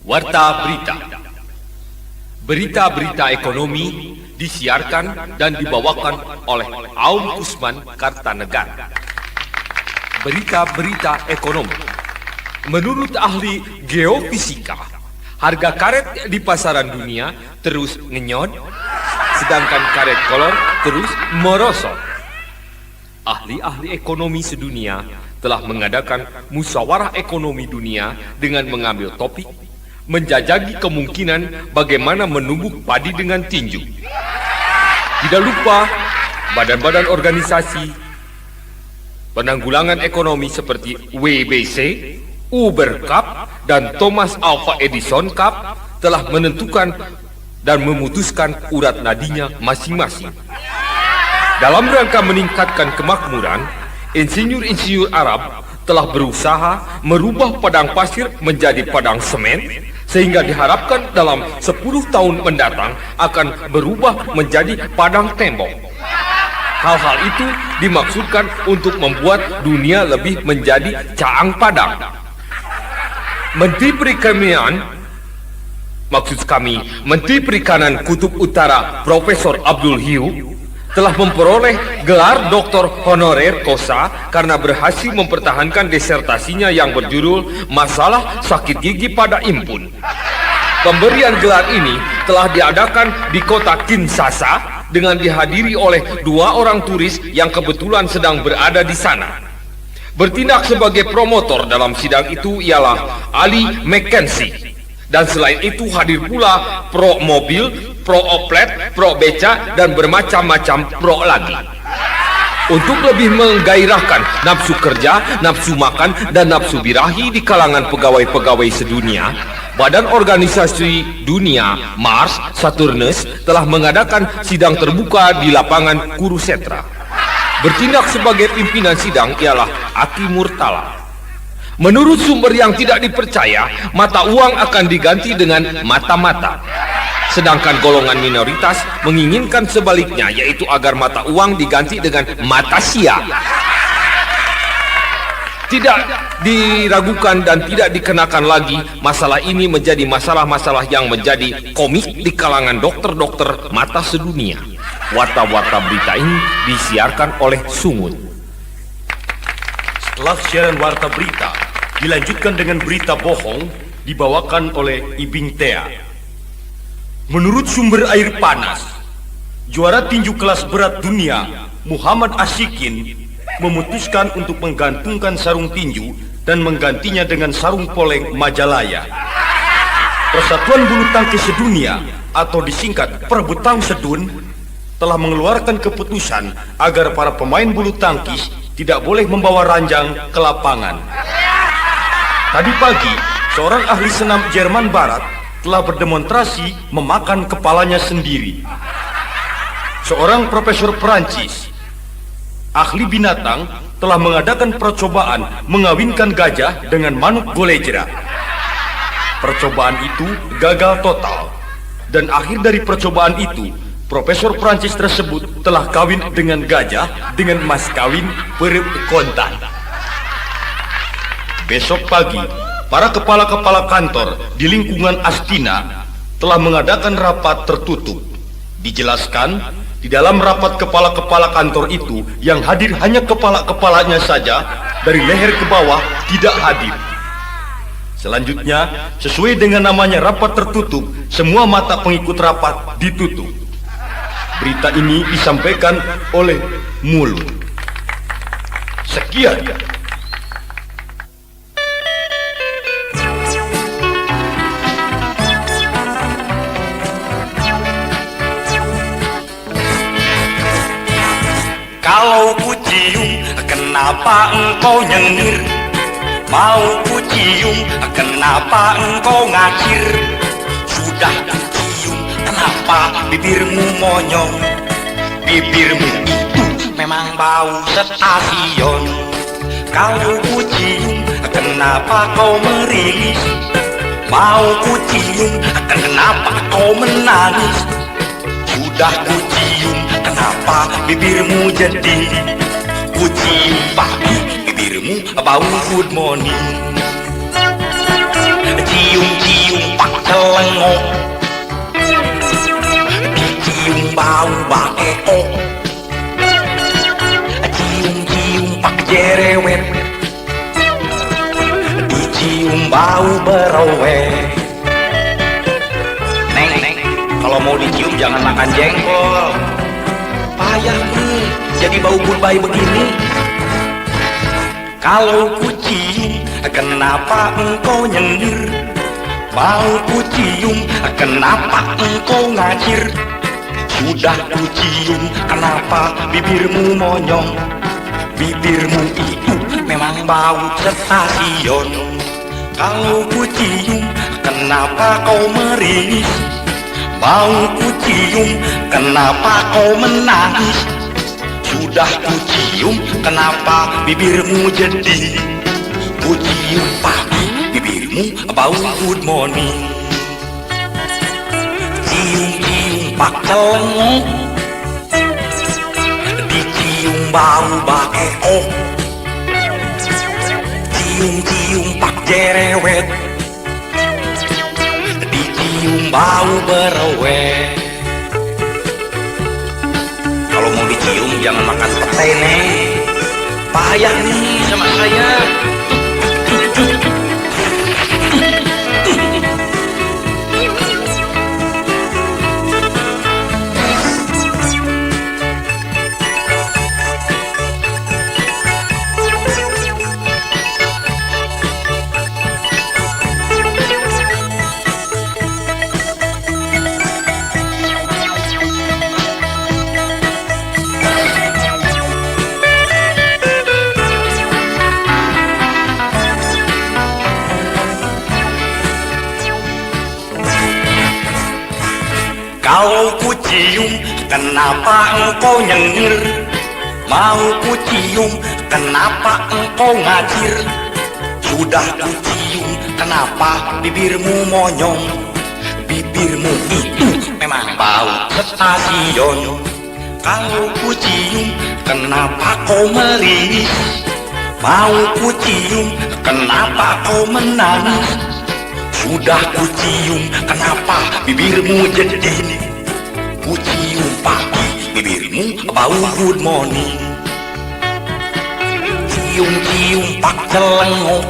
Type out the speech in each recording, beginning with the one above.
Warta Berita. Berita-berita ekonomi disiarkan dan dibawakan oleh Aum Kusman Kartanegara. Berita-berita ekonomi. Menurut ahli geofisika, harga karet di pasaran dunia terus ngenyot, sedangkan karet kolor terus merosot. Ahli-ahli ekonomi sedunia telah mengadakan musyawarah ekonomi dunia dengan mengambil topik menjajaki kemungkinan bagaimana menumbuk padi dengan tinju. Tidak lupa, badan-badan organisasi penanggulangan ekonomi seperti WBC, Uber Cup, dan Thomas Alva Edison Cup telah menentukan dan memutuskan urat nadinya masing-masing. Dalam rangka meningkatkan kemakmuran, insinyur-insinyur Arab telah berusaha merubah padang pasir menjadi padang semen sehingga diharapkan dalam 10 tahun mendatang akan berubah menjadi padang tembok. Hal-hal itu dimaksudkan untuk membuat dunia lebih menjadi caang padang. Menteri Perekonomian, maksud kami Menteri Perikanan Kutub Utara Profesor Abdul Hiu telah memperoleh gelar doktor honorer kosa karena berhasil mempertahankan disertasinya yang berjudul Masalah Sakit Gigi pada Impun. Pemberian gelar ini telah diadakan di kota Kinshasa dengan dihadiri oleh dua orang turis yang kebetulan sedang berada di sana. Bertindak sebagai promotor dalam sidang itu ialah Ali McKenzie. Dan selain itu hadir pula pro mobil, pro oplet, pro beca, dan bermacam-macam pro lagi. Untuk lebih menggairahkan nafsu kerja, nafsu makan, dan nafsu birahi di kalangan pegawai-pegawai sedunia, Badan Organisasi Dunia Mars Saturnus telah mengadakan sidang terbuka di lapangan Kurusetra. Bertindak sebagai pimpinan sidang ialah Aki Murtala. Menurut sumber yang tidak dipercaya, mata uang akan diganti dengan mata-mata. Sedangkan golongan minoritas menginginkan sebaliknya, yaitu agar mata uang diganti dengan mata sia. Tidak diragukan dan tidak dikenakan lagi, masalah ini menjadi masalah-masalah yang menjadi komik di kalangan dokter-dokter mata sedunia. Warta-warta berita ini disiarkan oleh Sungut. Setelah siaran warta berita, dilanjutkan dengan berita bohong dibawakan oleh Ibing Tea. Menurut sumber air panas, juara tinju kelas berat dunia Muhammad Asyikin memutuskan untuk menggantungkan sarung tinju dan menggantinya dengan sarung poleng Majalaya. Persatuan Bulu Tangkis Sedunia atau disingkat Perbutang Sedun telah mengeluarkan keputusan agar para pemain bulu tangkis tidak boleh membawa ranjang ke lapangan. Tadi pagi, seorang ahli senam Jerman Barat telah berdemonstrasi memakan kepalanya sendiri. Seorang profesor Perancis, ahli binatang, telah mengadakan percobaan mengawinkan gajah dengan manuk golejra. Percobaan itu gagal total. Dan akhir dari percobaan itu, profesor Perancis tersebut telah kawin dengan gajah dengan mas kawin perep kontan. Besok pagi, para kepala-kepala kantor di lingkungan Astina telah mengadakan rapat tertutup. Dijelaskan, di dalam rapat kepala-kepala kantor itu yang hadir hanya kepala-kepalanya saja, dari leher ke bawah tidak hadir. Selanjutnya, sesuai dengan namanya rapat tertutup, semua mata pengikut rapat ditutup. Berita ini disampaikan oleh mulut. Sekian. Kalau ku cium, kenapa engkau nyengir? Mau ku cium, kenapa engkau ngacir? Sudah ku cium, kenapa bibirmu monyong? Bibirmu itu memang bau stasiun. Kalau ku cium, kenapa kau merilis? Mau ku cium, kenapa kau menangis? Sudah ku cium, kenapa bibirmu jeding? Ku cium pagi, bibirmu bau good morning. Cium-cium Cium-cium pak celengok, dicium bau bakeko. Cium-cium pak jerewet, dicium bau berowe. Neng, neng, kalau mau dicium jangan makan jengkol. Payah nih, jadi bau goodbye begini. Kalau ku cium, kenapa engkau nyengir? Mau ku cium, kenapa engkau ngacir? Sudah ku cium, kenapa bibirmu monyong? Bibirmu itu memang bau stasiun. Kalau ku cium, kenapa kau meringis? Mau ku cium, kenapa kau menangis? Sudah ku cium, kenapa bibirmu jadi? Ku cium pagi, bibirmu bau good morning. Cium-cium pak celengok, dicium bau bakeko. Cium-cium pak jerewet, dicium bau berowe. Kalau mau dicium jangan makan pete, Neng. Payah nih sama saya. Kalau ku cium, kenapa engkau nyengir? Mau ku cium, kenapa engkau ngacir? Sudah ku cium, kenapa bibirmu monyong? Bibirmu itu memang bau stasiun. Kalau ku cium, kenapa kau meringis? Mau ku cium, kenapa kau menangis? Sudah ku cium, kenapa bibirmu jadi? Ku cium pagi, bibirmu bau good morning. Cium-cium pak celengok,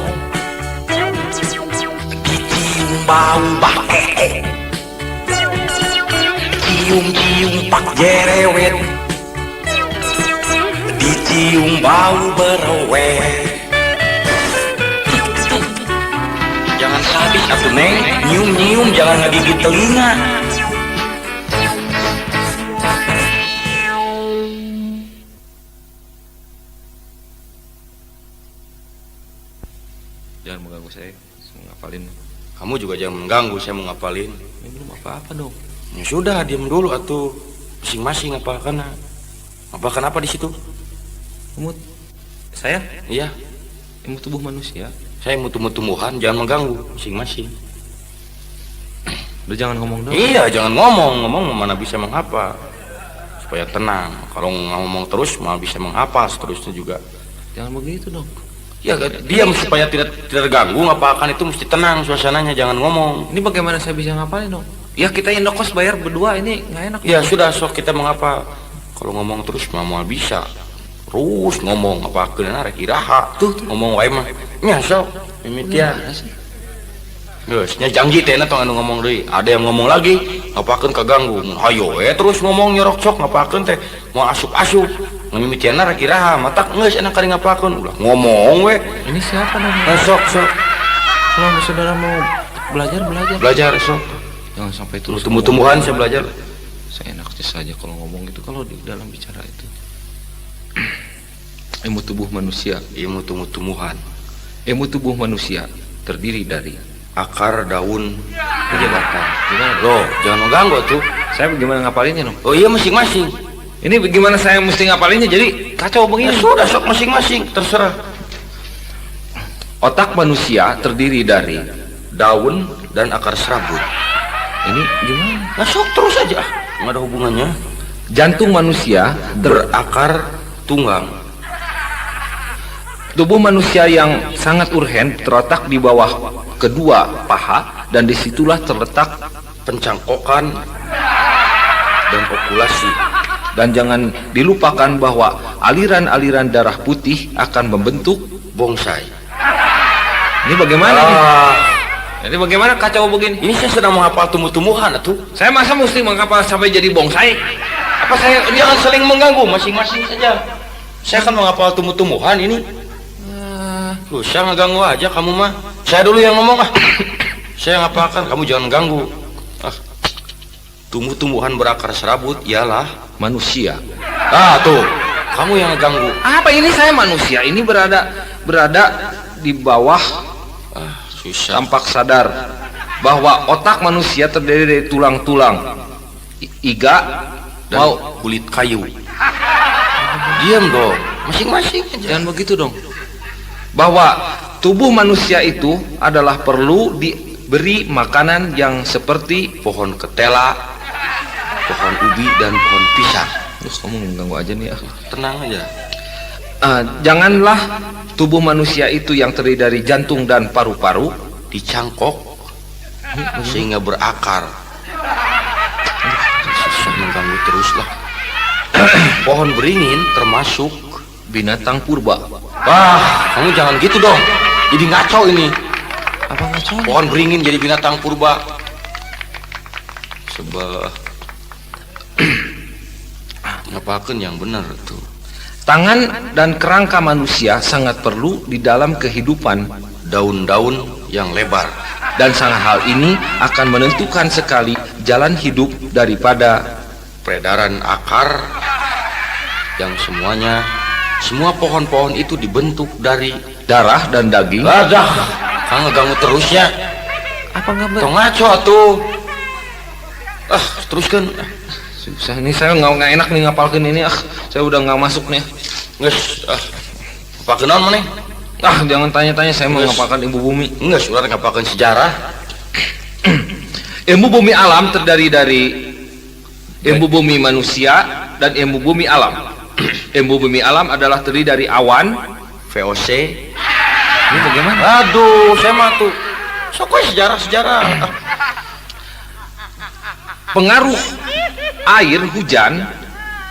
dicium bau bakeko. Cium-cium pak jerewet, dicium bau berowe. Jangan sadis atuh, Neng. Nyium-nyium jangan ngegigit telinga. Jangan mengganggu saya mau ngapalin. Kamu juga jangan mengganggu, saya mau ngapalin. Ini belum apa-apa dong. Ya sudah, diam dulu atuh. Masing-masing ngapalkan. Ngapalkan apa di situ? Ilmu saya? Iya. Ilmu tubuh manusia. Saya mau tumbuh-tumbuhan, jangan mengganggu masing-masing. Udah jangan ngomong dong. Iya, jangan ngomong. Ngomong mana bisa menghafal. Supaya tenang. Kalau ngomong terus malah bisa menghafal seterusnya juga. Jangan begitu dong. Ya, diam supaya tidak terganggu, ngapalkan itu mesti tenang suasananya, jangan ngomong. Ini bagaimana saya bisa ngapalin dong? Ya kita indokos bayar berdua ini nggak enak. Ya sudah, sok kita menghafal. Kalau ngomong terus mah bisa. Terus ngomong apa kena rek iraha tuh ngomong wae mah. Nya sok mimitian. Geus nya janji teh na tong anu ngomong deui. Ada yang ngomong lagi, ngapakeun kaganggu. Hayo we terus ngomong nyorok sok ngapakeun teh mau asup-asup. Mimitianna rek iraha, matak geus enak kali ngapakeun. Ulah ngomong we. Ini siapa namanya? Nah, sok sok. Kalau saudara mau belajar, belajar. Belajar sok. Jangan sampai terus tumbuh-tumbuhan saya belajar. Saya enaknya saja kalau ngomong itu kalau di dalam bicara itu. Ilmu tubuh manusia, ilmu tumbuh-tumbuhan. Ilmu tubuh manusia terdiri dari akar, daun, batang. Gimana? Loh, jangan mengganggu tuh. Saya bagaimana ngapalinnya, dong? Oh iya, masing-masing. Ini bagaimana saya mesti ngapalinnya? Jadi kacau begini. Ya sudah, sok masing-masing, terserah. Otak manusia terdiri dari daun dan akar serabut. Ini gimana? Nah, sok terus aja. Nggak ada hubungannya. Jantung manusia berakar tunggang. Tubuh manusia yang sangat urgen terletak di bawah kedua paha dan disitulah terletak pencangkokan dan okulasi. Dan jangan dilupakan bahwa aliran-aliran darah putih akan membentuk Bongsai. Ini bagaimana nih? Ini bagaimana kacau begini? Ini saya sedang menghafal tumbuh-tumbuhan atuh. Saya masa mesti menghafal sampai jadi bongsai? Apa saya Jangan saling mengganggu, masing-masing saja. Saya kan menghafal tumbuh-tumbuhan ini. Susah ngeganggu aja kamu mah. Saya dulu yang ngomong ah. Saya ngapalkan, kamu jangan ganggu. Ah. Tumbuh-tumbuhan berakar serabut ialah manusia. Ah tuh, kamu yang ngeganggu. Apa ini saya manusia? Ini berada berada di bawah Susah. tampak sadar bahwa otak manusia terdiri dari tulang-tulang, iga, Dan mau kulit kayu. Diam dong, masing-masing aja. Jangan begitu dong. Bahwa tubuh manusia itu adalah perlu diberi makanan yang seperti Pohon ketela, pohon ubi dan pohon pisang. Terus kamu mengganggu aja nih ah. Tenang aja. Janganlah tubuh manusia itu yang terdiri dari jantung dan paru-paru Dicangkok sehingga berakar. Susah mengganggu terus lah. Pohon beringin termasuk binatang purba. Wah, kamu jangan gitu dong. Jadi ngaco ini. Apa ngaco? Pohon beringin jadi binatang purba. Sebab ngapakan yang benar tuh. Tangan dan kerangka manusia sangat perlu di dalam kehidupan Daun-daun yang lebar. Dan sangat hal ini akan menentukan sekali jalan hidup daripada Peredaran akar yang semuanya semua pohon-pohon itu dibentuk dari darah dan daging. Adah, kamu ngeganggu terusnya. Apa nggak Tong ngaco atuh. Ah, teruskan. Susah nih, saya nggak enak nih ngapalkan ini ah. Saya udah nggak masuk nih. Geus, ah. Apa kenaon maneh? Ah, jangan tanya-tanya, saya mau Geus. ngapalkan ibu bumi. Enggak, surat ngapalkeun sejarah. Ilmu bumi alam terdiri dari ilmu bumi manusia dan ilmu bumi alam. Ilmu bumi alam adalah terdiri dari awan. VOC. Ini bagaimana? Aduh, saya mah tuh. Sok we sejarah-sejarah. Ah, Pengaruh air hujan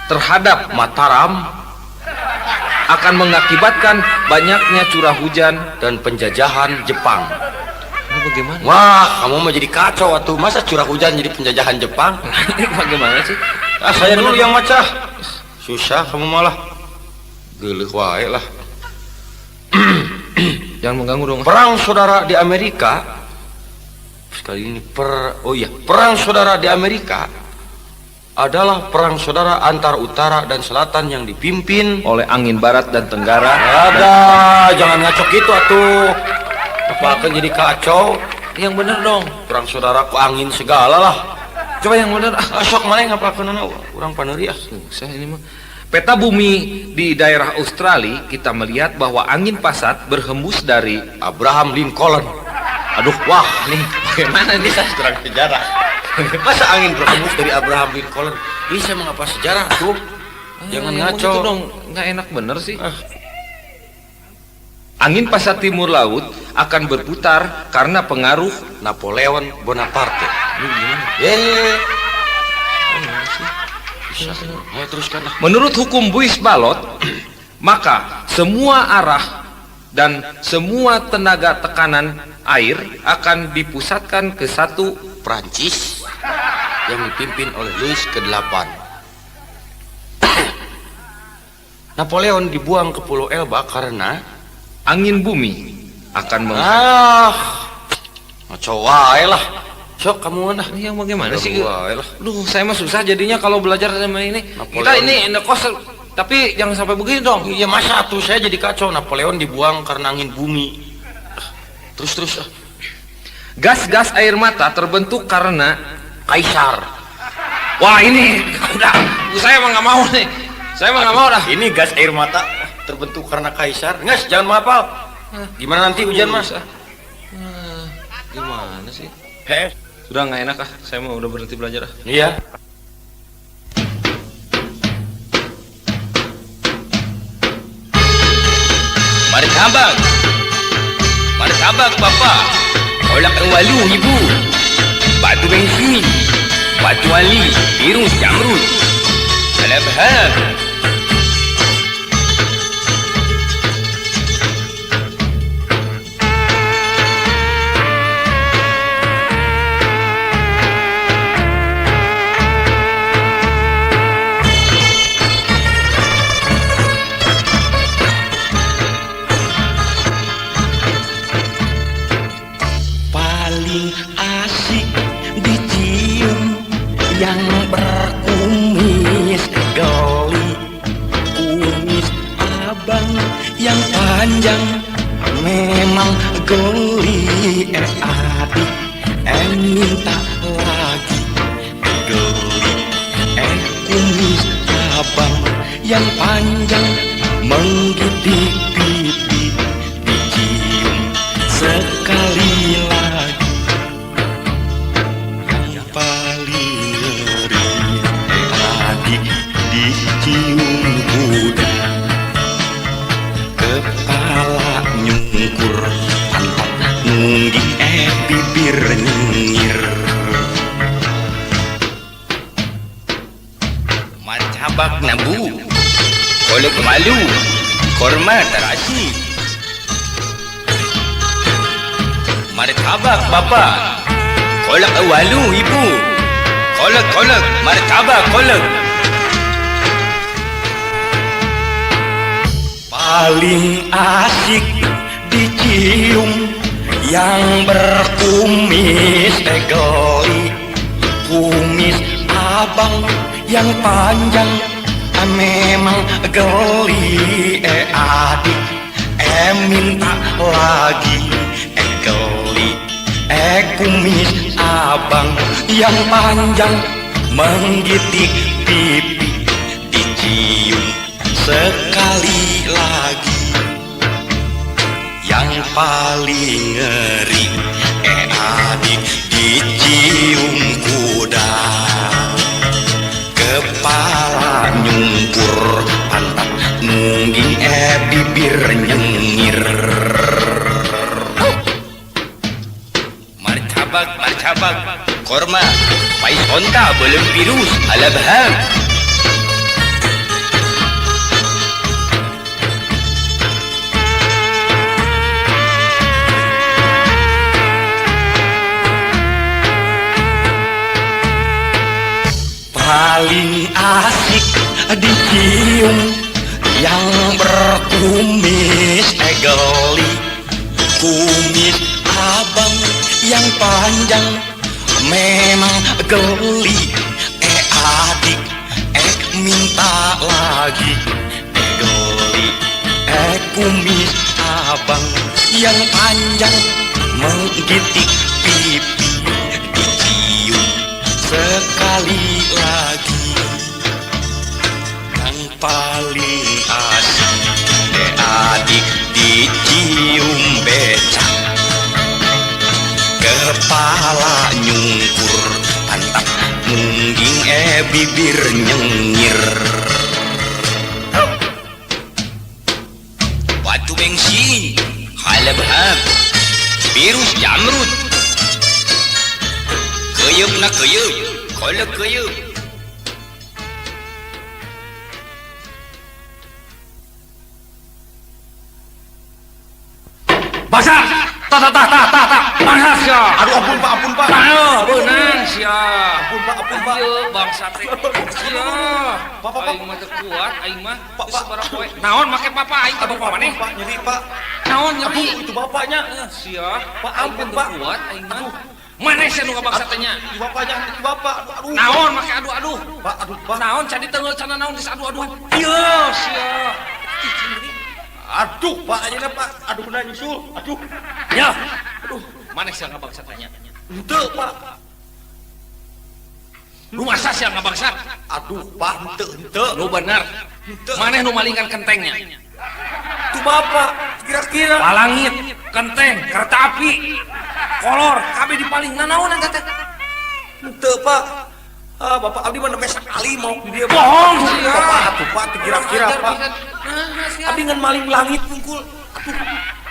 terhadap Mataram akan mengakibatkan banyaknya curah hujan. Dan penjajahan Jepang. Ini bagaimana? Wah, kamu mah jadi kacau atuh. Masa curah hujan jadi penjajahan Jepang? Ini bagaimana sih? Ah, saya dulu yang maca. Susah kamu malah. Geuleuh wae lah. Jangan mengganggu dong. Perang saudara di Amerika sekali ini per oh iya, perang saudara di Amerika adalah perang saudara antar utara dan selatan yang dipimpin Oleh angin barat dan tenggara. Ada, jangan ngaco gitu atuh. Apa akan jadi kacau? Yang bener dong. Perang saudara ku angin segala lah. Coba yang bener. Ah, Ah, sok mana ngapakeun urang paneuri ah. susah ini mah. Peta bumi di daerah Australia kita melihat bahwa angin pasat berhembus dari Abraham Lincoln. Aduh, wah, nih bagaimana nih? Saya kurang sejarah. Masa angin berhembus dari Abraham Lincoln? Ini saya mengapa sejarah tuh? Jangan Yang ngaco. begitu dong, nggak enak bener sih. Ah. Angin pasat timur laut akan berputar karena pengaruh Napoleon Bonaparte. Ini gimana? Ye. Susah. Ayo teruskan lah. Menurut hukum Buis Balot, maka semua arah dan semua tenaga tekanan air akan dipusatkan ke satu Prancis yang dipimpin oleh Louis ke-8. Napoleon dibuang ke Pulau Elba karena angin bumi akan meng ah, ngaco wae lah. Sok kamu lah. Ini yang bagaimana sih? Wae lah. Duh, saya mah susah jadinya kalau belajar sama ini. Napoleon. Kita ini kos, tapi jangan sampai begini dong. Iya masa tuh saya jadi kacau. Napoleon dibuang karena angin bumi. Terus terus ah. Gas-gas air mata terbentuk karena Kaisar. Wah, ini udah, saya emang nggak mau nih. Saya emang nggak mau dah. Ini gas air mata terbentuk karena kaisar. Nges, jangan menghafal. Gimana nanti ujian, Mas? Gimana sih? He. Sudah nggak enak ah. Saya mau udah berhenti belajar ah. Iya. Martabak. Martabak Bapak. Kolak walu ibu. Batu bensin, batu ali, virus jamrut. Alabhab. Paling asik dicium yang berkumis geli, kumis abang yang panjang memang geli. Adik minta lagi geli. Kumis abang yang panjang menggitik pipi, dicium sekali lagi. Yang paling ngeri adik dicium kuda, kepala nyungkur, pantat nungging, bibir nyengir. Martabak nabu, kolak malu, korma terasi. Martabak bapa, kolak walu ibu. Kolak-kolak, martabak kolak. Paling asik dicium yang berkumis geli, kumis abang yang panjang memang geli. Adik minta lagi geli. Kumis abang yang panjang menggitik pipi, dicium sekali lagi. Yang paling ngeri adik dicium kuda, kepala nyungkur, pantat nungging, bibir nyengir. Martabak, martabak, korma, pais onta, belum virus, alabham. Paling asik dicium yang berkumis geli, kumis abang yang panjang memang geli. Adik minta lagi geli. Kumis abang yang panjang menggitik pipi, dicium sekali lagi. Yang paling asik adik dicium becak, kepala nyungkur, pantat nungging, bibir nyengir. Batu bensin, halabhab, virus jamrut. Keyup na keyup, kolak keyup. Basah, ta ta ta ta ta ta, bangsa sia. Aduh ampun pak, ampun pak. Tahu, beunang sia. Ampun pak, ampun pak. Ieu bangsa teh. Sia. Pak, pak, aing mah teu kuat, aing mah. Pak, pak. Sabaraha poe. Naon make papa aing teh bapak maneh? Pak, nyeri pak. Naon nyeri? Aduh, itu bapaknya. Sia. Pak, ampun pak. Kuat aing mah. Maneh sia nu ngabangsa teh nya? Itu bapaknya, itu bapak. Aduh. Naon make aduh-aduh? Pak, aduh, pak. Naon cadi tengeul cana naon geus aduh-aduhan. Ieu sia. Aduh, pak, aja pak. Aduh, kena nyusul. Aduh. Ya. Aduh, maneh sia ngabangsa teh nya? Henteu, pak. Lu masa sia ngabangsa? Aduh, pak, henteu, henteu. Lu bener. Henteu. Maneh nu malingan kentengnya? Itu bapak, kira-kira. Palangit, kenteng, kereta api, kolor, kabeh dipaling nanaonan teh. Henteu, pak. Ah, bapak abdi mah nembe sakali mau di dia. Bohong sia. Bapak atuh, pak, kira-kira, pak. Abdi ngan maling langit pungkul. Aduh.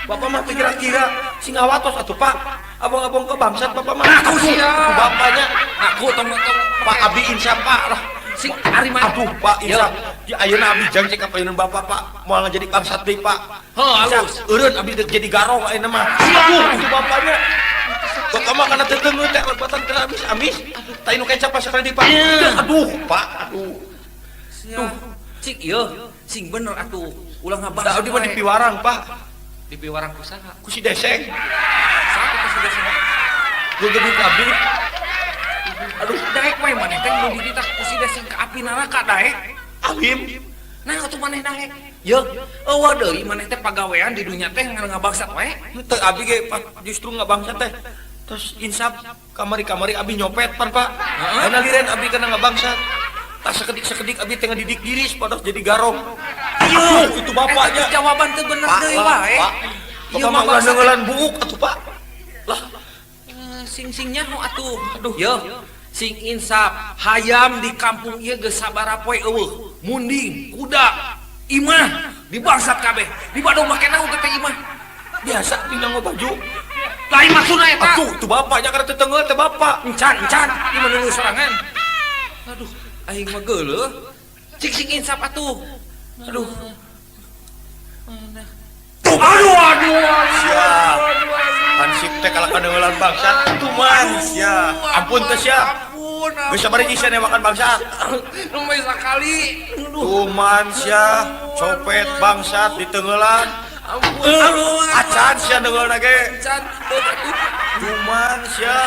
Bapak mah kira-kira sing ngawatos atuh Pak. Abang-abang ke bangsat bapak mah. Ngaku sia. Bapaknya ngaku tong tong Pak abdi insaf Pak lah. Sing ari mah. Aduh Pak insaf. Di ayeuna abdi jang cek kapayunan bapak Pak. Moal jadi bangsat deui Pak. Heuh halus. Eureun abdi deuk jadi garong ayeuna mah. Aduh itu bapaknya. Bapak mah kana teu teh lebatan kana amis-amis. Tah nu kecap pas di Pak. Aduh Pak, aduh. Duh, cik ieu sing bener atuh. Ulah ngabangsat. Da abdi mah dipiwarang Pak. Dipiwarang ku saha? Ku si Deseng. Saha ku si Deseng? Gegebuk abdi. Aduh, daek we maneh teh mun dititah ku si Deseng ka api neraka daek. Alim. Nah atuh maneh daek. Yeuh, eueuh deui maneh teh pagawean di dunya teh ngabangsat we. Henteu abdi ge justru ngabangsat teh. Terus insaf kamari-kamari abdi nyopet pan Pak. Heeh. Liren abdi kana ngabangsat. Tak sekedik-sekedik abdi teh ngadidik diri supados jadi garong. Aduh, itu bapaknya. Jawaban teu bener deui wae. Ieu mah ulah neunggeulan buuk atuh Pak. Lah, sing-sing nyaho atuh. Aduh, yeuh, sing insaf, hayam di kampung ieu geus sabaraha poe eueuh. Munding, kuda, imah dibangsat kabeh. Dibadong make naon teh imah? Biasa tinggal baju. Lain maksudna eta. Atuh, itu bapaknya kana teu teungeul teh bapak. Encan, encan, ieu mah neungeul sorangan. Aduh, aing mah geuleuh. Cik sing insaf atuh. Aduh. Tuh, aduh, aduh, sia. Hansip teh kalah kaneunggeulan bangsat. Tuman sia. Ampun teh sia. Ampun. Geus sabaraha sia newakan bangsat. Nu sakali. Tuman sia, copet bangsat diteunggeulan. Ampun. Acan sia neunggeulan ge. Acan. Tuman sia.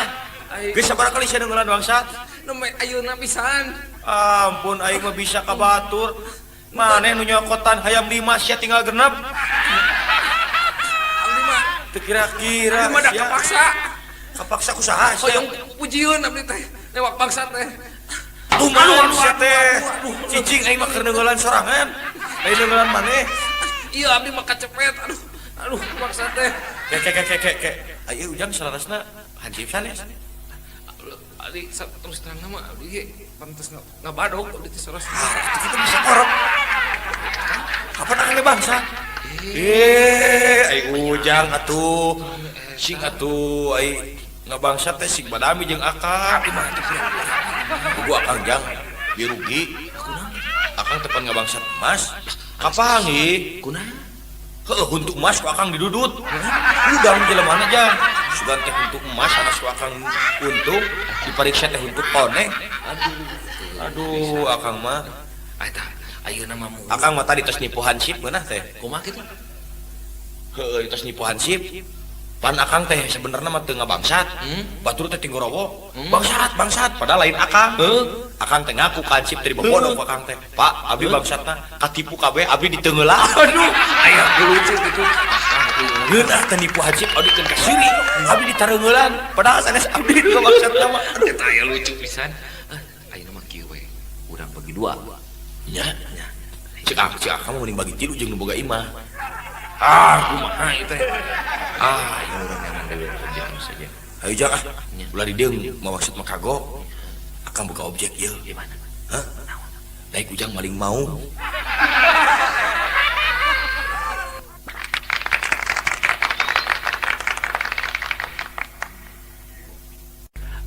Geus sabaraha kali sia neunggeulan bangsat? Nu ayeuna pisan. Ampun aing mah bisa ka batur. Maneh nu nyokotan hayam 5 sia tinggal genep. Abdi mah teu kira-kira abdi mah da kapaksa. Kapaksa ku saha sia? Hoyong pujieun abdi teh newak bangsat teh. Tuman sia teh. Cicing aing mah keur neunggeulan sorangan. Lain neunggeulan maneh. Iya abdi mah kacepet. Aduh, aduh bangsat teh. Ke ke ke ke ke. Ayo ujang salarasna hansip sanes. Abdi terus terang mah abdi ge pantes ngabadog abdi teh saras. Ah, itu bisa korok. Kapan akan bangsa? Ai ujang atuh. Sing atuh ai ngabangsa teh sing badami jeung akang. Abdi mah teu Gua akang jang dirugi. Akang tepan ngabangsat emas. Kapangi? Kunaon? Heuh, untuk emas ku akang didudut. Udang jelemana jang. Sugan teh untuk emas sanes ku akang untung, dipariksa teh untuk koneng. Aduh. Aduh, akang mah. Eta ayeuna mah mu. Akang mah tadi tos nipu hansip geunah teh. Kumaha kitu? Heueuh, tos nipu hansip. Pan akang teh sebenarnya mah teu ngabangsat. Batur teh tinggorowo. Bangsat, bangsat padahal lain akang. Akang teh ngaku ka hansip teh dibobodo ku akang teh. Pak, abdi bangsatna katipu kabeh abdi diteungeula. Aduh, aya lucu kitu. Geunah teh nipu hansip abdi teh kasiri, abdi ditareungeulan. Padahal sanes abdi nu bangsatna mah. Aduh, eta aya lucu pisan. Ayeuna mah kieu we. Urang bagi dua. Nya. Cek akang mah mending bagi tilu jeung nu boga imah. Ah, kumaha ieu teh? Ah, ieu urang nyaman deui objek saja. Ayo jang ah. Ulah di deung mau maksud mah kagok. Akang buka objek ieu. Gimana? Hah? Naik ujang maling mau.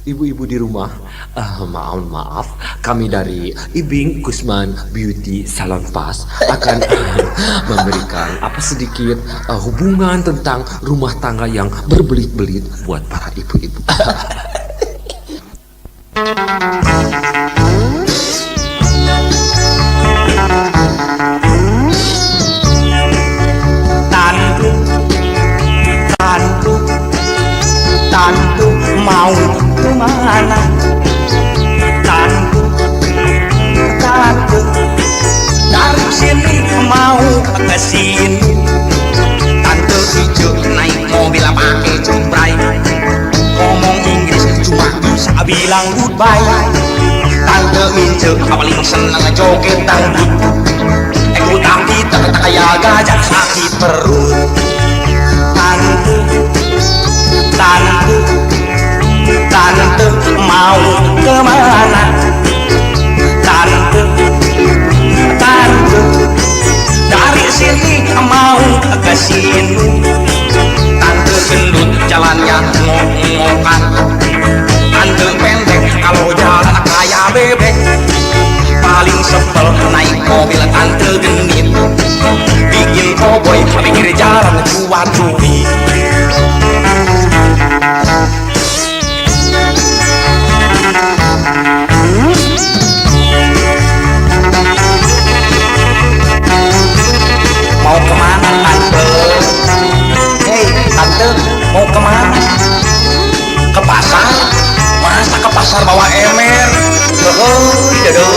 Ibu-ibu di rumah, maaf maaf, kami dari Ibing Kusman Beauty Salon Pas akan memberikan apa sedikit hubungan tentang rumah tangga yang berbelit-belit buat para ibu-ibu. Tantu, tantu, tantu mau kemana? Tantu, tantu, dari sini mau ke sini. Tante Ijo naik mobil pakai cumprai, ngomong Inggris cuma bisa bilang goodbye. Tante Ince paling seneng joget dangdut, tapi tak kayak gajah sakit perut. Tante, tante, tante mau kemana? Tante, tante, dari sini mau ke sini. mobil tante genit, bikin koboi pinggir jalan kuat duit. Mau kemana tante? Hei tante, mau kemana? Ke pasar? Masa ke pasar bawa ember? Oh, dadah.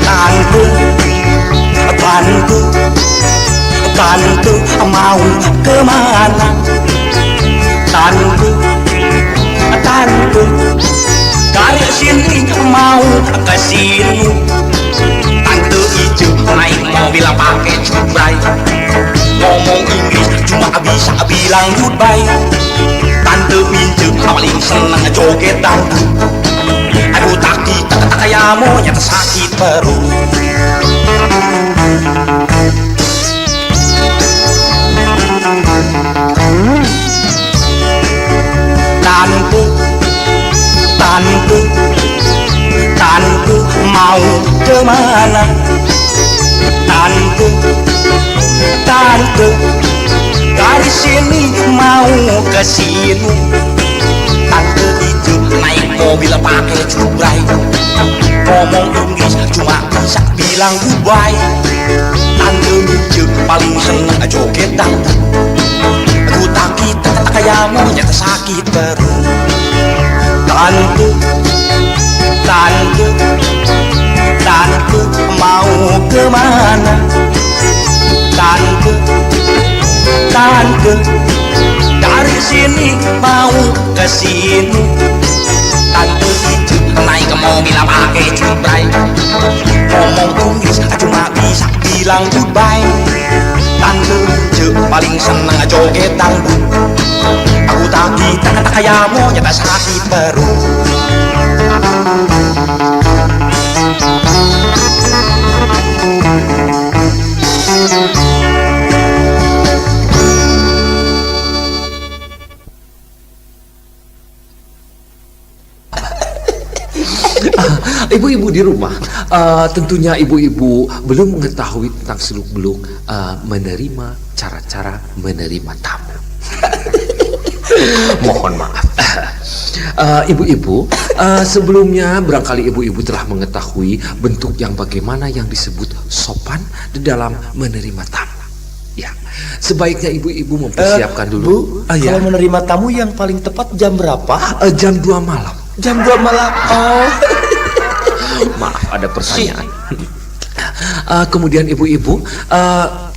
Tante, tante, tante mau kemana? Tante, tante, dari sini mau ke sini. Tante ijo naik mobil pakai cubrai, ngomong Inggris cuma bisa bilang goodbye. Tante mince paling seneng joget dangdut, aduh taki tak tak kayak monyet sakit perut. Tante, tante, tante mau kemana? Tante, tante, dari sini mau ke sini. Tante itu naik mobil pakai cubrai, ngomong Inggris cuma bisa bilang goodbye. Tante lucu paling seneng joget dangdut, aku taki tak kayak monyet sakit perut. Tante, tante, tante mau kemana? Tante, tante, dari sini mau ke sini. Tante itu naik ke mobil pakai cubrai, ngomong Inggris cuma bisa bilang goodbye. Tante lucu paling seneng joget dangdut, aku taki tak tak kayak monyet sakit perut. Ibu-ibu di rumah, tentunya ibu-ibu belum mengetahui tentang seluk-beluk menerima cara-cara menerima tamu. Mohon maaf. Ibu-ibu, sebelumnya barangkali ibu-ibu telah mengetahui bentuk yang bagaimana yang disebut sopan di dalam menerima tamu. Ya, sebaiknya ibu-ibu mempersiapkan dulu. Bu, ya. Kalau menerima tamu yang paling tepat jam berapa? Jam 2 malam. Jam 2 malam. Oh. Maaf, ada pertanyaan. Kemudian ibu-ibu,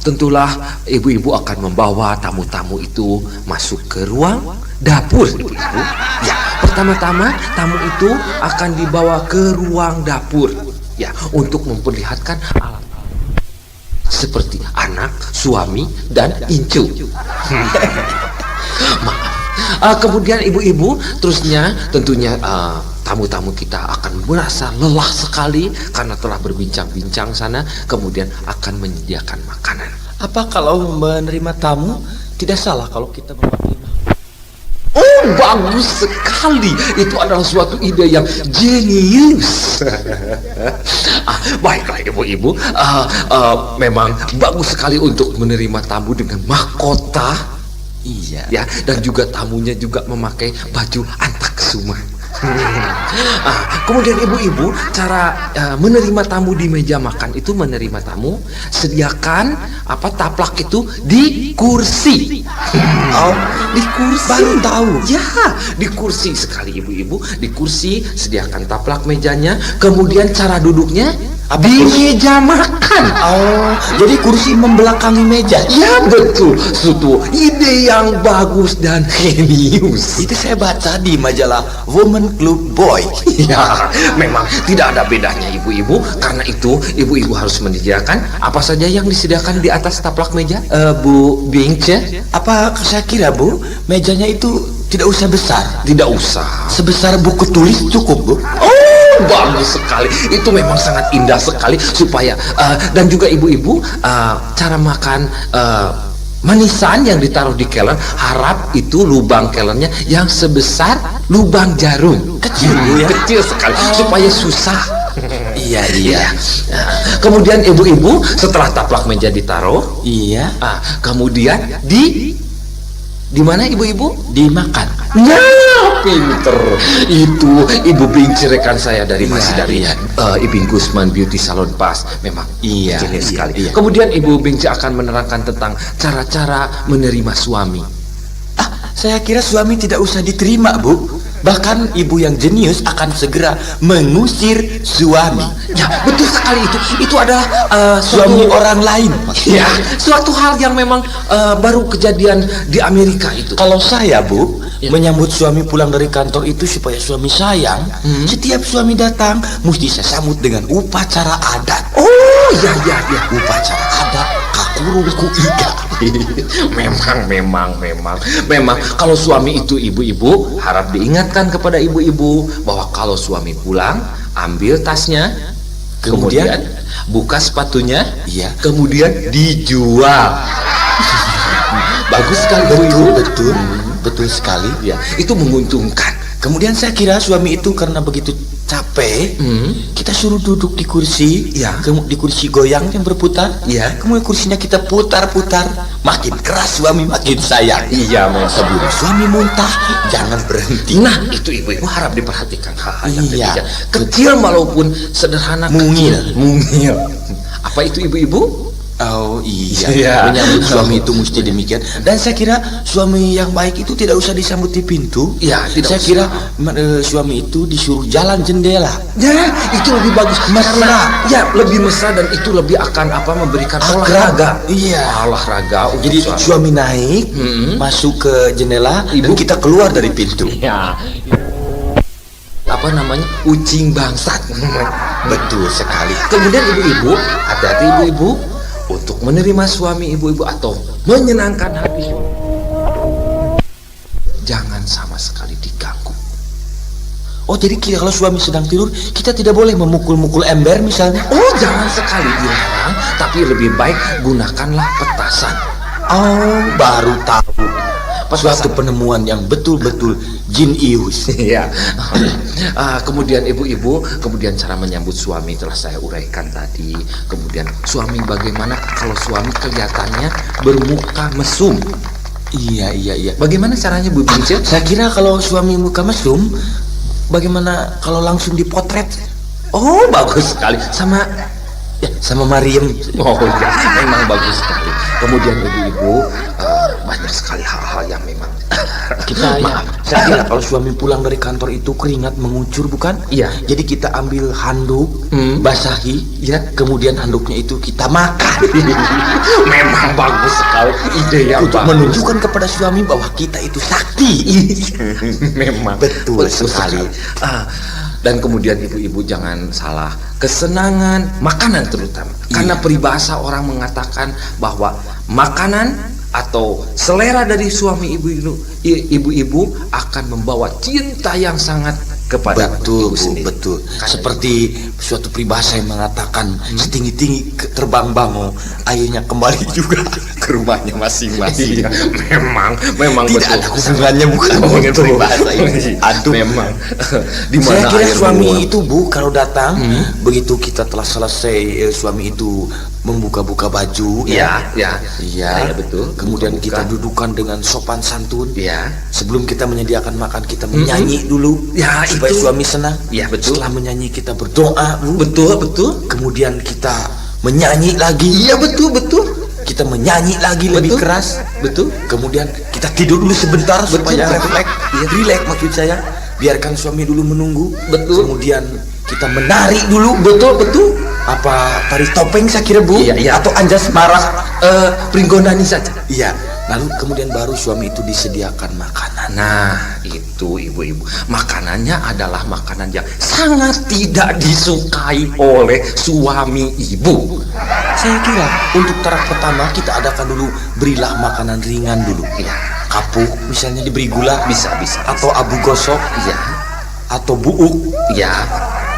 tentulah ibu-ibu akan membawa tamu-tamu itu masuk ke ruang dapur, ibu-ibu. Ya, pertama-tama tamu itu akan dibawa ke ruang dapur, ya, untuk memperlihatkan alat seperti anak, suami, dan incu. Maaf. Kemudian ibu-ibu, terusnya tentunya tamu-tamu kita akan merasa lelah sekali karena telah berbincang-bincang sana, kemudian akan menyediakan makanan. Apa kalau menerima tamu tidak salah kalau kita memakai? Oh, bagus sekali. Itu adalah suatu ide yang jenius. Baiklah ibu-ibu, memang bagus sekali untuk menerima tamu dengan mahkota. Iya. Ya, dan juga tamunya juga memakai baju antak suma. Kemudian ibu-ibu, cara menerima tamu di meja makan itu menerima tamu, sediakan apa taplak itu di kursi. Oh, di kursi. Baru tahu. Ya, di kursi sekali ibu-ibu, di kursi sediakan taplak mejanya, kemudian cara duduknya apa di kursi? Meja makan. Oh, jadi kursi membelakangi meja. Ya betul, suatu ide yang bagus dan genius. Itu saya baca di majalah Woman Club Boy. Ya, memang tidak ada bedanya ibu-ibu. Karena itu ibu-ibu harus menyediakan apa saja yang disediakan di atas taplak meja, Bu Bingce. Apa saya kira Bu, mejanya itu tidak usah besar. Tidak usah. Sebesar buku tulis cukup Bu. Oh, Bagus sekali. Itu memang sangat indah sekali supaya dan juga ibu-ibu cara makan manisan yang ditaruh di keler, harap itu lubang kelernya yang sebesar lubang jarum. Kecil, Bu, ya? Kecil sekali supaya susah. Iya, iya. Nah, kemudian ibu-ibu setelah taplak meja ditaruh, Iya. kemudian di mana ibu-ibu? Dimakan. Nah, pinter. Itu Ibu Bingci rekan saya dari Iya, masih dari iya. Ibing Gusman Beauty Salon Pas. Memang Iya, jenius iya, sekali. iya. Kemudian Ibu Bingci akan menerangkan tentang cara-cara menerima suami. Ah, saya kira suami tidak usah diterima, Bu. Bahkan ibu yang jenius akan segera mengusir suami. Ya, betul sekali itu. Itu adalah Suami orang lain. Ya, suatu hal yang memang baru kejadian di Amerika itu. Kalau saya, Bu, Ya. menyambut suami pulang dari kantor itu supaya suami sayang, setiap suami datang mesti saya sambut dengan upacara adat. Oh, ya ya ya. Upacara adat kakurung ku iga. Memang, memang, memang, memang. Kalau suami itu ibu-ibu, harap diingatkan kepada ibu-ibu bahwa kalau suami pulang, ambil tasnya, kemudian, Kemudian? buka sepatunya, Iya. kemudian dijual. Bagus sekali Betul, ibu-ibu. betul, betul sekali. Ya, itu menguntungkan. Kemudian saya kira suami itu karena begitu capek, kita suruh duduk di kursi, Ya. di kursi goyang yang berputar, Ya. kemudian kursinya kita putar-putar, makin keras suami makin sayang. Iya, memang. Sebelum suami muntah, jangan berhenti. Nah, itu ibu-ibu harap diperhatikan hal-hal yang Iya. demikian. Kecil walaupun sederhana, Mungil. kecil. Mungil. Apa itu ibu-ibu? Oh iya, Iya. menyambut suami itu mesti demikian. Dan saya kira suami yang baik itu tidak usah disambut di pintu. Iya, tidak Saya usah. kira suami itu disuruh jalan jendela. Ya, itu lebih bagus. Mesra. Karena, ya, lebih mesra dan itu lebih akan apa memberikan Akrab. olahraga. Iya. Olahraga untuk Jadi suami. suami naik, masuk ke jendela, dan kita keluar dari pintu. Ya. Apa namanya? Ucing bangsat. Betul sekali. Kemudian ibu-ibu, hati-hati ibu-ibu untuk menerima suami ibu-ibu atau menyenangkan hati suami. Jangan sama sekali diganggu. Oh, jadi kalau suami sedang tidur, kita tidak boleh memukul-mukul ember misalnya. Oh, jangan sekali dilarang, tapi lebih baik gunakanlah petasan. Oh, baru tahu. Suatu penemuan yang betul-betul jenius. Iya. Kemudian ibu-ibu, kemudian cara menyambut suami telah saya uraikan tadi. Kemudian suami bagaimana kalau suami kelihatannya bermuka mesum. Iya, iya, iya. Bagaimana caranya Bu Bincil? Saya kira kalau suami muka mesum, bagaimana kalau langsung dipotret? Oh, bagus sekali. Sama Ya, sama Mariam. Oh ya, memang bagus sekali. Kemudian ibu-ibu, banyak sekali hal-hal yang memang Kita ya, maaf. saya kira kalau suami pulang dari kantor itu keringat mengucur bukan? Iya. Jadi kita ambil handuk, basahi, Iya. kemudian handuknya itu kita makan. Memang bagus sekali ide yang Untuk bagus. menunjukkan kepada suami bahwa kita itu sakti. Memang Betul sekali. Dan kemudian ibu-ibu jangan salah kesenangan makanan terutama. Karena Iya. peribahasa orang mengatakan bahwa makanan atau selera dari suami ibu-ibu akan membawa cinta yang sangat kepada Betul, ibu Bu, sendiri. betul. Karena Seperti suatu peribahasa yang mengatakan setinggi-tinggi terbang bango, airnya kembali juga ke rumahnya masing-masing. Iya, memang memang Tidak betul. ada hubungannya bukan dengan Betul. peribahasa ini. Aduh. Memang. Di Saya mana kira air suami menguap. itu Bu kalau datang begitu kita telah selesai suami itu membuka-buka baju Iya, ya. Iya, Ya, betul. Kemudian Buka-buka. kita dudukan dengan sopan santun. Iya. Sebelum kita menyediakan makan kita menyanyi dulu Ya, supaya itu. suami senang. Ya, betul. Setelah menyanyi kita berdoa, Bu. Betul, betul. Kemudian kita menyanyi lagi. Iya, betul, betul. Kita menyanyi lagi lebih Betul. keras. Betul. Kemudian kita tidur dulu sebentar Betul, supaya betul. refleks, relax maksud saya. Biarkan suami dulu menunggu. Betul. Kemudian kita menari dulu. Betul, betul. Apa tari topeng saya kira Bu? Iya, iya. Atau anjas marah. Pringgondani saja. Iya. Lalu kemudian baru suami itu disediakan makanan. Nah, itu ibu-ibu. Makanannya adalah makanan yang sangat tidak disukai oleh suami ibu. Saya kira untuk taraf pertama kita adakan dulu, berilah makanan ringan dulu. Iya. Kapuk misalnya diberi gula. Bisa, bisa. Atau abu gosok. Iya. Atau buuk. Iya.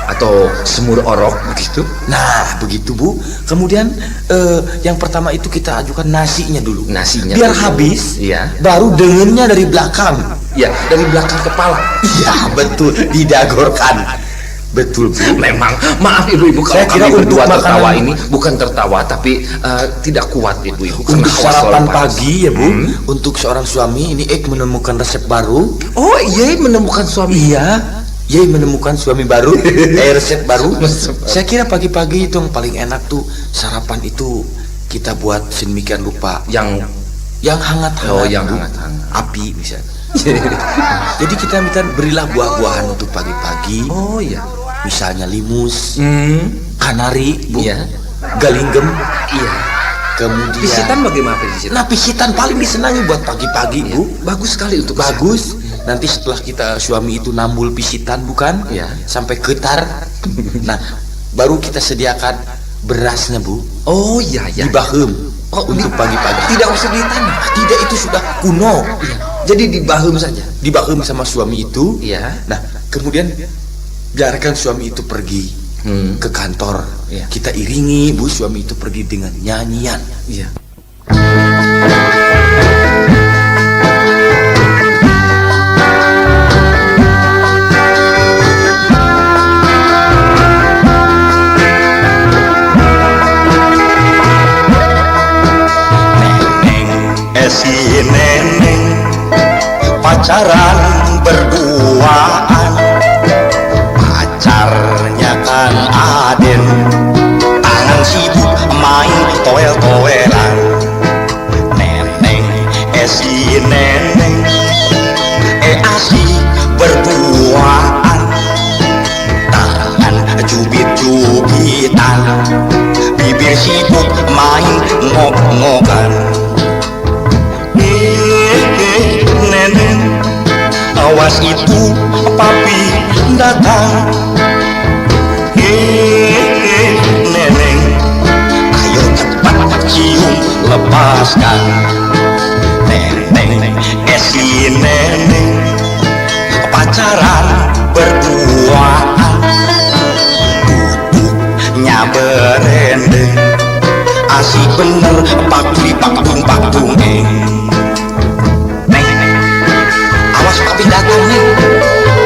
Atau semur orok begitu? Nah, begitu Bu. Kemudian yang pertama itu kita ajukan nasinya dulu. Nasinya biar dulu. Habis. Iya. Baru dengennya dari belakang. Ya, dari belakang kepala. Iya, betul, didagorkan. Betul Bu. Memang, maaf ibu-ibu kalau Saya kira kami untuk berdua tertawa makanan- ini bukan tertawa tapi tidak kuat ibu-ibu karena Untuk hawa sarapan selalu panas. pagi ya Bu, untuk seorang suami ini Ek menemukan resep baru. Oh iya, menemukan suami. Iya, Yei menemukan suami baru, resep baru. Resep baru. Saya kira pagi-pagi itu yang paling enak tuh sarapan itu kita buat sedemikian rupa Yang yang hangat-hangat. Oh, yang Bu. hangat-hangat. Api misalnya. Jadi kita minta berilah buah-buahan untuk pagi-pagi. Oh iya. Misalnya limus, Hmm. kanari, Bu. Iya. Galinggem. Iya. Kemudian Pisitan bagaimana pisitan? Nah, pisitan paling disenangi buat pagi-pagi, Iya. Bu. Bagus sekali untuk Bagus. Nanti setelah kita suami itu nambul pisitan bukan? Iya. Sampai getar. Nah, baru kita sediakan berasnya, Bu. Oh iya iya. Dibahem. Oh, untuk pagi-pagi. Tidak usah di tanah. Tidak, itu sudah kuno. Iya. Jadi dibahem saja. Dibahem sama suami itu. Iya. Nah, kemudian biarkan suami itu pergi ke kantor. Iya. Kita iringi Bu suami itu pergi dengan nyanyian. Iya. Neneng, si neneng, pacaran berduaan, pacarnya kan Aden, tangan sibuk main toel-toelan. Neneng, si neneng, asik berduaan, tangan cubit-cubitan, bibir sibuk main ngok-ngokan. Neneng, awas itu papi datang. Neneng, ayo cepat cium lepaskan. Neneng, si neneng, pacaran berduaan, duduknya berendeng, asik bener pakli paktung paktung eng. Neng, awas papi datang neng,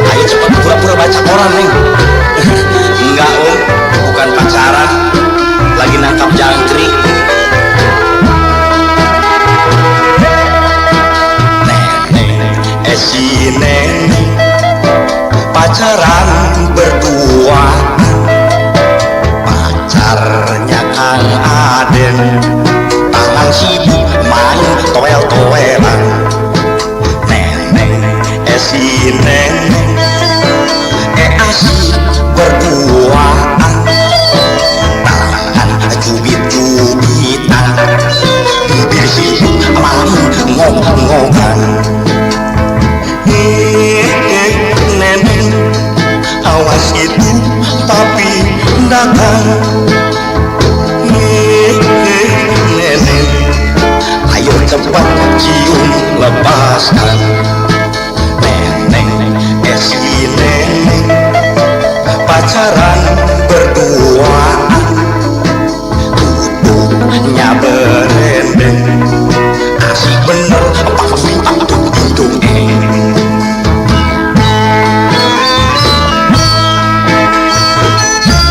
ayo cepat pura-pura baca koran neng. Enggak om, bukan pacaran, lagi nangkap jangkrik. Neneng, si neneng, pacaran berduaan, pacarnya Kang Aden, tangan sibuk main toel-toelan. Neneng, si neneng, asik berduaan, tangan cubit-cubitan, bibir sibuk main ngok-ngokan. Neneng, awas itu papi datang. Neneng, ayo cepat cium lepaskan. Neneng, si neneng, pacaran berduaan, duduknya berendeng, asik bener papi tung tung eng.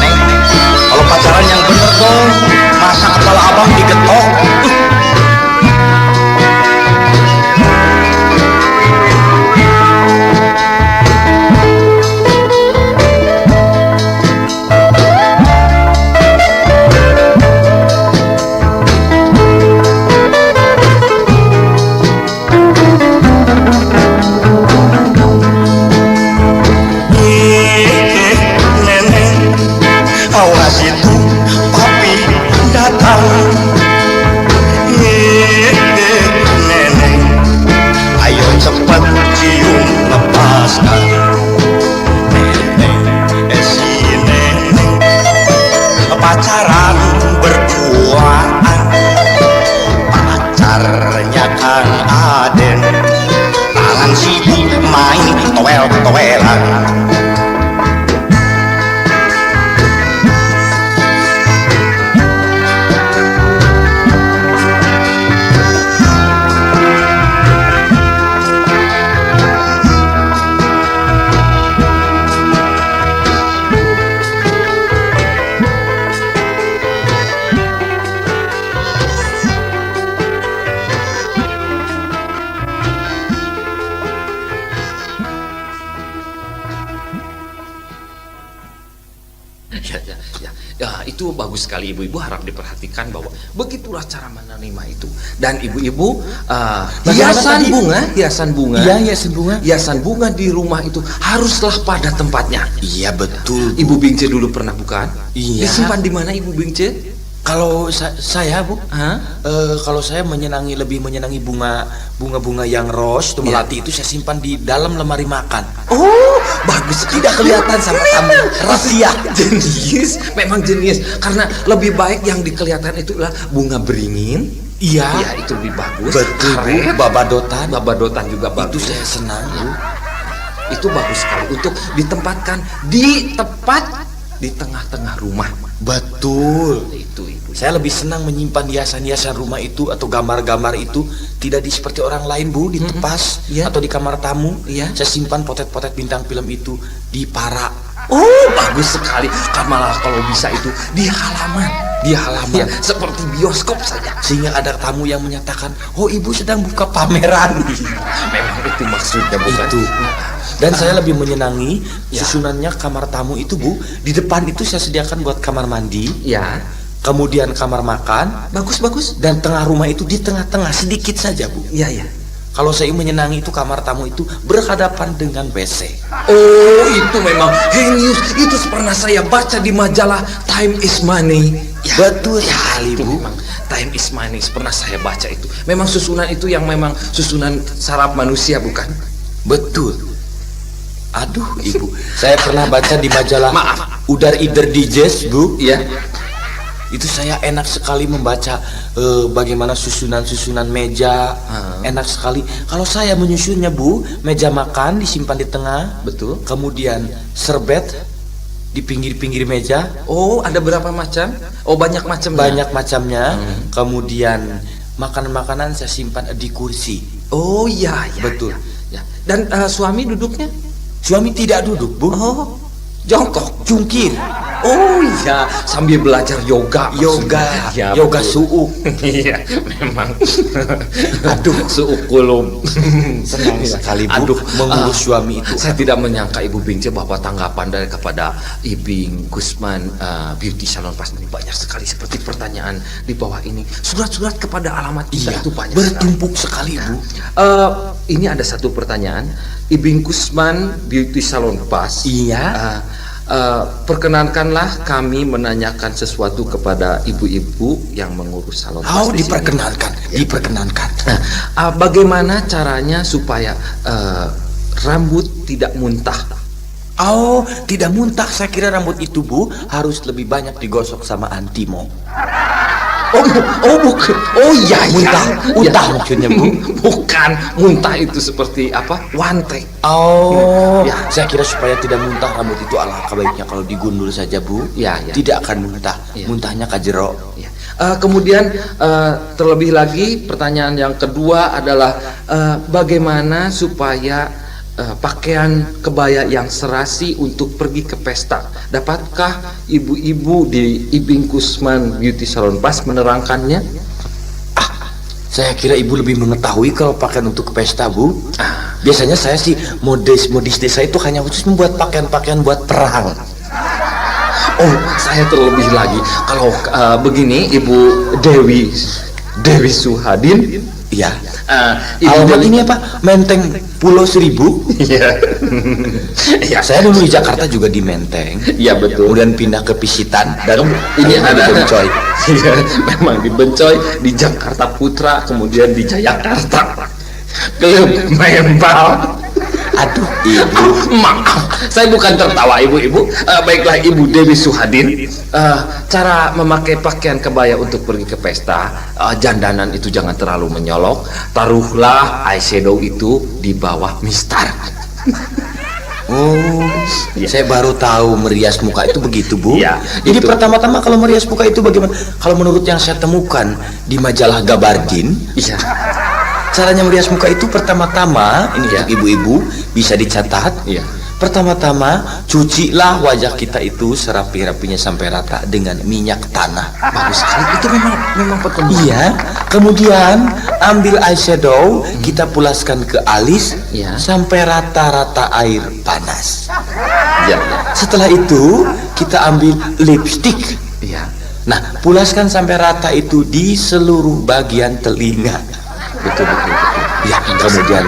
Neng, kalau pacaran yang bener dong, masa kepala abang digetok? Neneng, awas itu papi datang. Neneng, ayo cepat cium lepaskan. Neneng, si neneng, pacaran berduaan, pacarnya Kang Aden, tangan sibuk main toel-toelan. Itu bagus sekali, ibu-ibu harap diperhatikan bahwa begitulah cara menerima itu. Dan ibu-ibu, Bagaimana hiasan tadi? bunga, hiasan bunga, Iya, hiasan bunga. Hiasan bunga di rumah itu haruslah pada tempatnya. Iya, betul, Bu. Ibu Bingce dulu pernah bukan? Iya. Disimpan di mana Ibu Bingce? Kalau saya, Bu, Hah? Kalau saya menyenangi, lebih menyenangi bunga-bunga yang rose, itu Iya. melati itu saya simpan di dalam lemari makan. Oh, bagus. Tidak kelihatan sama tamu. Rahasia. Jenius, memang jenius. Karena lebih baik yang dikelihatan itu adalah bunga beringin. Iya. Iya, itu lebih bagus. Betul, Bu. Karet. Babadotan. Babadotan juga bagus. Itu saya senang, Bu. Itu bagus sekali untuk ditempatkan di tepat di tengah-tengah rumah. Betul. Itu, Ibu. Saya lebih senang menyimpan hiasan-hiasan rumah itu atau gambar-gambar itu tidak di seperti orang lain, Bu, di tepas Iya. atau di kamar tamu. Iya. Saya simpan potet-potet bintang film itu di para. Oh, bagus sekali. Malah kalau bisa itu di halaman. Di halaman. Ya, seperti bioskop saja. Sehingga ada tamu yang menyatakan, "Oh, ibu sedang buka pameran." Memang itu maksudnya, bukan? Itu. Dan saya lebih menyenangi Ya. susunannya kamar tamu itu, Bu. Di depan itu saya sediakan buat kamar mandi. Ya. Kemudian kamar makan. Bagus, bagus. Dan tengah rumah itu di tengah-tengah sedikit saja, Bu. Iya, iya. Kalau saya menyenangi itu kamar tamu itu berhadapan dengan WC. Oh, itu memang genius. Itu pernah saya baca di majalah Time is Money. Ya, Betul sekali, itu Bu. memang Time is Money pernah saya baca itu. Memang susunan itu yang memang susunan saraf manusia, bukan? Betul. Aduh, Ibu. Saya pernah baca di majalah Maaf. Udar Ider Digest, Bu. Iya. Itu saya enak sekali membaca bagaimana susunan-susunan meja. Enak sekali. Kalau saya menyusunnya, Bu, meja makan disimpan di tengah. Betul. Kemudian serbet di pinggir-pinggir meja. Oh, ada berapa macam? Oh, banyak macamnya. Banyak macamnya. Kemudian makanan-makanan saya simpan di kursi. Oh, iya, iya. Betul. Ya, ya. Dan suami duduknya? Suami tidak duduk, Bu. Oh, jongkok, jungkir. Oh iya, sambil belajar yoga. Yoga, ya, yoga betul. Suuk. Iya, memang. Aduh, suuk kulum. Senang sekali, Bu, aduh, mengurus suami itu. Saya tidak menyangka Ibu Bingce bahwa tanggapan dari kepada Ibing Gusman Beauty Salon Pas ini banyak sekali seperti pertanyaan di bawah ini. Surat-surat kepada alamat kita Iya, itu banyak bertumpuk sekali, Bu. Ini ada satu pertanyaan. Ibing Gusman Beauty Salon Pas. Iya. Perkenankanlah kami menanyakan sesuatu kepada ibu-ibu yang mengurus salon. Oh, pas di sini. diperkenankan, Ya. Diperkenankan. Nah, bagaimana caranya supaya rambut tidak muntah? Oh, tidak muntah. Saya kira rambut itu, Bu, harus lebih banyak digosok sama antimo. Oh, oh bukan. Oh iya, muntah. Ya. Muntah maksudnya, Bu. Bukan, muntah itu seperti apa? Wantek. Oh, ya. Saya kira supaya tidak muntah rambut itu alangkah baiknya kalau digundul saja, Bu. Ya, ya. Tidak akan muntah. Ya. Muntahnya kajero. Ya. Kemudian terlebih lagi pertanyaan yang kedua adalah bagaimana supaya pakaian kebaya yang serasi untuk pergi ke pesta. Dapatkah ibu-ibu di Ibing Kusman Beauty Salon Pas menerangkannya? Saya kira ibu lebih mengetahui kalau pakaian untuk ke pesta, Bu. Biasanya saya sih modis desa itu hanya khusus membuat pakaian-pakaian buat perang. Oh, saya terlebih lagi kalau begini Ibu Dewi Suhadin. Iya. Ibu Alamat Dewi ini apa? Menteng Pulau Seribu. Iya. Ya, saya dulu di Jakarta juga di Menteng. Iya, betul. Kemudian pindah ke Pisitan dan ini ada di Bencoy. Iya, memang di Bencoy, di Jakarta Putra, kemudian di Jayakarta. Klub Membal. Aduh, Ibu. Maaf, saya bukan tertawa ibu-ibu. Baiklah Ibu Dewi Suhadin, cara memakai pakaian kebaya untuk pergi ke pesta, jandanan itu jangan terlalu menyolok. Taruhlah eyeshadow itu di bawah mistar. Oh, ya. Saya baru tahu merias muka itu begitu, Bu. Ya, jadi itu. Pertama-tama kalau merias muka itu bagaimana? Kalau menurut yang saya temukan di majalah Gabardin, iya. Caranya merias muka itu pertama-tama, ini ya, untuk ibu-ibu bisa dicatat. Ya. Pertama-tama cucilah wajah kita itu serapi-rapinya sampai rata dengan minyak tanah. Bagus sekali. Itu memang pertemuan. Iya. Kemudian ambil eyeshadow, kita pulaskan ke alis ya, sampai rata-rata air panas. Ya. Setelah itu kita ambil lipstick. Ya. Nah, pulaskan sampai rata itu di seluruh bagian telinga. Betul, betul, betul. Ya, kemudian